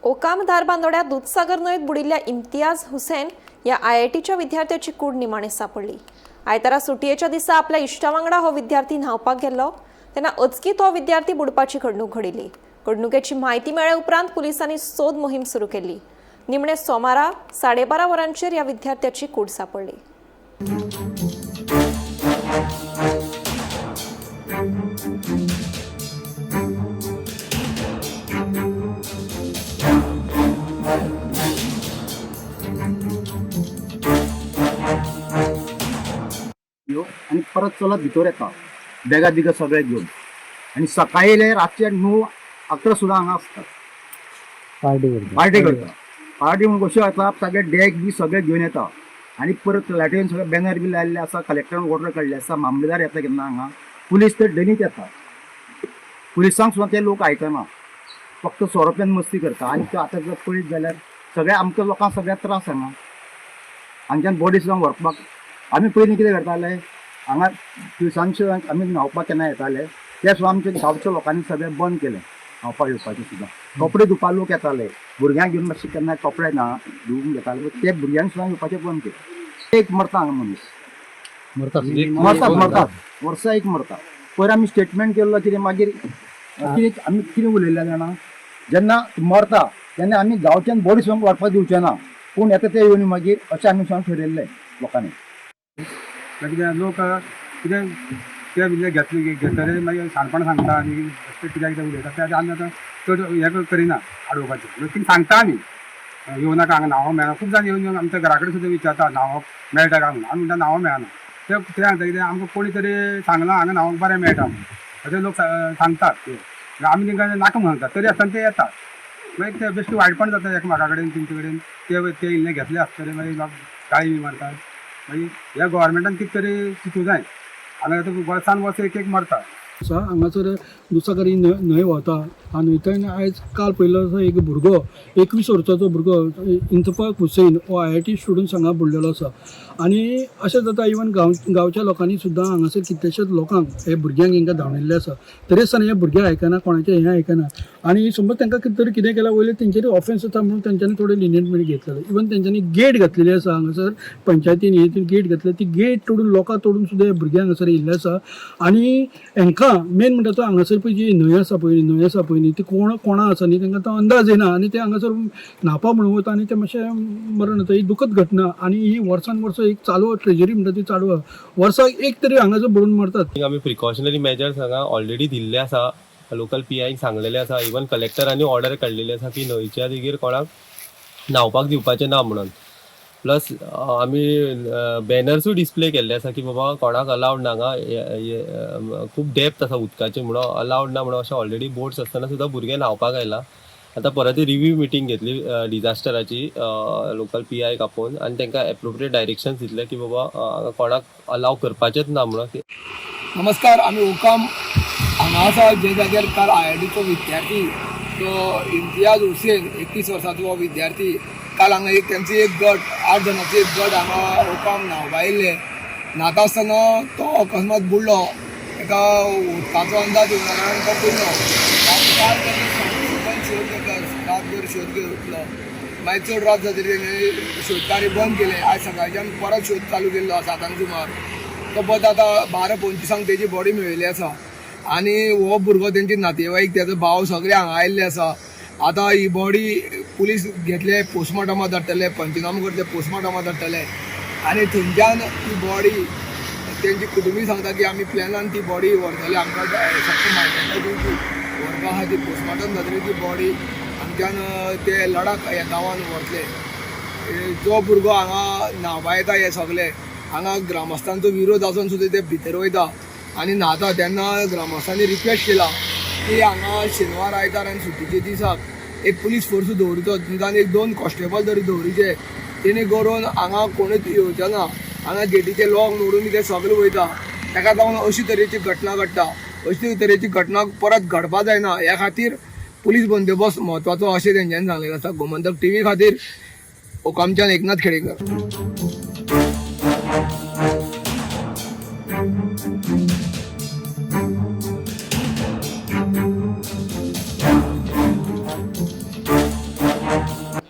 ओकाम धारबांदोड्या दुदसागर न्हंयेत बुडिल्ल्या इम्तियाज हुसेन ह्या आयआयटीच्या विद्यार्थ्याची कूड निमाणे सापडली. आयतारा सुटयेच्या दिसा आपल्या इश्टा वांगडा हो विद्यार्थी न्हांवपाक गेल्लो तेन्ना अचकीत हो विद्यार्थी बुडपाची घडणूक घडिल्ली. घडणुकेची म्हायती मेळ्ळे उपरांत पुलिसांनी सोद मोहीम सुरू केल्ली. निमणे सोमारा 12:30 वरांचेर ह्या विद्यार्थ्याची कूड सापडली. यो आनी परत चलत भितर येता बॅगां बिगां सगळें घेवन आनी सकाळी येयले रातचे 9-11 सुद्दां हांगा आसता. पार्टी करता. पार्टी करता. पार्टी म्हणून कश्यो येता, सगळे डॅक बी सगळे घेवन येता आनी परत लायटीन सगळे बॅनर बी लायल्ले आसा. कलेक्टरान ऑर्डर काडले आसा. मामलेदार येता केन्ना हांगा, पुलीस तर डेलीच येता. पुलिसांक सुद्दां ते लोक आयकना, फक्त सोरो पिवन मस्ती करता. आनी ते आतां जर पळयत जाल्यार सगळे आमकां लोकांक सगळ्याक त्रास हांगा. हांगच्यान बॉडी सुद्दां व्हरपाक आमी पयलीं कितें करताले, हांगा तिळसांजचे आमी न्हांवपाक केन्ना येताले, ते सुद्दां आमच्या गांवच्या लोकांनी सगळें बंद केलें न्हांवपाक येवपाचें सुद्दां. कपडे धुवपाक लोक येताले, भुरग्यांक घेवन मातशे केन्ना कपडे ना धुवून घेताले, ते भुरग्यांक सुद्दां येवपाचें बंद केलें. एक मरता हांगा मनीस. मरतात. मरतात, मरतात, वर्सा एक मरता. पयर आमी स्टेटमेंट केल्लो कितें, मागीर कितें आमी कितें उलयल्लें जाणा, जेन्ना मरता तेन्ना आमी गांवच्यान बॉडी सुद्दां व्हरपाक दिवचे ना, कोण येता ते येवन मागीर, अशें आमी सुद्दां ठरयल्लें लोकांनी. मागीर कितें लोक कितें ते कितें घेतले घेतले, मागीर शाणपण सांगता आनी कित्याक कितें उलयता. ते आमी आतां चड हें करिना आडोवपाचें. मागीर सांगता आमी, येवं नाका हांगा, न्हांवक मेळना. खूब जाण येवन येवन आमच्या घरा कडेन सुद्दां विचारता, न्हांवक मेळटा काय म्हणून. आमी म्हणटा न्हांवक मेळना. ते ते सांगता कितें, आमकां कोणी तरी सांगलां हांगा न्हांवक बरें मेळटा म्हणून, अशें लोक सांगतात. ते आमी तांकां नाका म्हणून सांगतात, तरी आसतना ते येतात. मागीर ते बेश्टे वायटपण जाता एकामेका कडेन, तेंचे कडेन. ते ते इल्ले घेतले आसतले, मागीर लोक गाळी बी मारतात. मागीर ह्या गव्हर्मेंटान कितें तरी चिंतूं जाय. हांगा आतां वर्सान वर्स एक एक मरता. आसा हांगासर दुदसागर ही न्हंय न्हंय व्हांवता. ह्या न्हंयतल्यान आयज काल पयलो असो एक भुरगो, 21 वर्साचो भुरगो इंतफाक हुसेन हो आयआयटी स्टुडंट हांगा बुडलेलो आसा. आनी अशें जाता, इवन गांवच्या लोकांनी सुद्दां हांगासर कितलेशेच लोकांक, हे भुरग्यांक हांकां धांवडिल्ले आसा. तरी आसतना हे भुरगे आयकना, कोणाचें हें आयकना. आनी समज तांकां कितें तरी कितें केल्यार वयले तेंचेर ऑफेन्स जाता म्हणून तेंच्यांनी थोडे लिनियंट घेतलेले. इवन तेंच्यांनी गेट घातलेली आसा हांगासर पंचायतीन, हे ती गेट घातले, ती गेट तोडून, लोकां तोडून सुद्दां हे भुरगे हांगासर येयल्ले आसा. आनी हांकां मेन म्हणटा तो हांगासर पळय जी न्हंय आसा पळय, न्हंय आसा पळय न्ही, ती कोण कोणा आसा न्ही, तांकां तो अंदाज येना आनी ते हांगासर न्हांवपा म्हणून वता आनी ते मातशें मरण जाता. ही दुखद घटना आनी ही वर्सान वर्स एक चालू ट्रेजरी म्हणटा ती चालू आसा. वर्साक एक तरी हांगासर बुडून मरतात. आमी प्रिकॉशनरी मेजर्स हांगा ऑलरेडी दिल्ले आसा. लोकल पी आयक सांगलेले आसा. इवन कलेक्टरांनी ऑर्डर काडलेली आसा की न्हंयच्या देगेर कोणाक न्हांवपाक दिवपाचें ना म्हणून. प्लस आमी बॅनर्सूय डिस्प्ले केल्ले आसा की बाबा कोणाक अलावड ना हांगा, खूब डेप्थ आसा उदकाची म्हणून अलावड ना म्हणून. अशें ऑलरेडी बोट्स आसतना सुद्दां भुरगे न्हांवपाक आयला. आतां परत रिव्यू मिटींग घेतली डिजास्टराची, लोकल पी आयक आपोवन, आनी तांकां एप्रोप्रिएट डायरेक्शन्स दितले की बाबा हांगा कोणाक अलाव करपाचेच ना म्हणून. नमस्कार, आमी ओकाम हांगा आसा, जे जाग्यार काल आयआयटीचो विद्यार्थी तो इम्तियाज हुसेन, 21 वर्साचो हो विद्यार्थी, काल हांगा एक तेंचो एक गट, 8 जाणांचो एक गट हांगा ओकाम न्हांवपा आयिल्ले. न्हाता आसतना तो अकस्मात बुडलो. ताका उदकाचो अंदाज येवना कारणान तो बुडलो. काल तेणी शोध घेतलो, रातभर शोध घेतलो. मागीर चड रात जातकीर तेणी शोध कार्य बंद केलें. आयज सकाळच्यान परत शोध चालू केल्लो 7 सुमार. तो परत आतां 12:25 तेजी बॉडी मेळिल्ली आसा. आनी हो भुरगो, तेंचे नातेवाईक, तेजो भाव सगळे हांगा आयिल्ले आसा. आतां ही बॉडी पुलीस घेतले, पोस्टमॉर्टमा धाडटले, पंचनामो करतले, पोस्टमॉर्टमा धाडटले आनी थंयच्यान ती बॉडी तेंची कुटुंबी सांगता की आमी प्लॅनान ती बॉडी व्हरतले. आमकां फक्त मान्यताय दिवची, व्हरपा खातीर. पोस्टमॉर्टम जातली ती बॉडी हांगच्यान ते लडाख ह्या गांवान व्हरतले. जो भुरगो हांगा न्हांवपा येता, हे सगळे हांगा ग्रामस्थांचो विरोध आसून सुद्दां ते भितर वयता आनी न्हाता. तेन्ना ग्रामस्थांनी रिक्वेस्ट केला की हांगा शेनवार, आयतार आनी सुटीचे दिसाक एक पुलीस फोर्स दवरचो, निदान एक 2 कॉन्स्टेबल तरी दवरचे, तेणे करून हांगा कोणूच येवचे ना. हांगा गेटीचे लॉक मोडून ते सगळे वयता. ताका लागून अशी तरेची घटना घडटा. अशी तरेची घटना परत घडपा जायना ह्या खातीर पुलीस बंदोबस्त म्हत्वाचो अशें तेंच्यांनी सांगलेलें आसा. गोमंतक टीव्ही खातीर ओकामच्यान एकनाथ खेडेकर.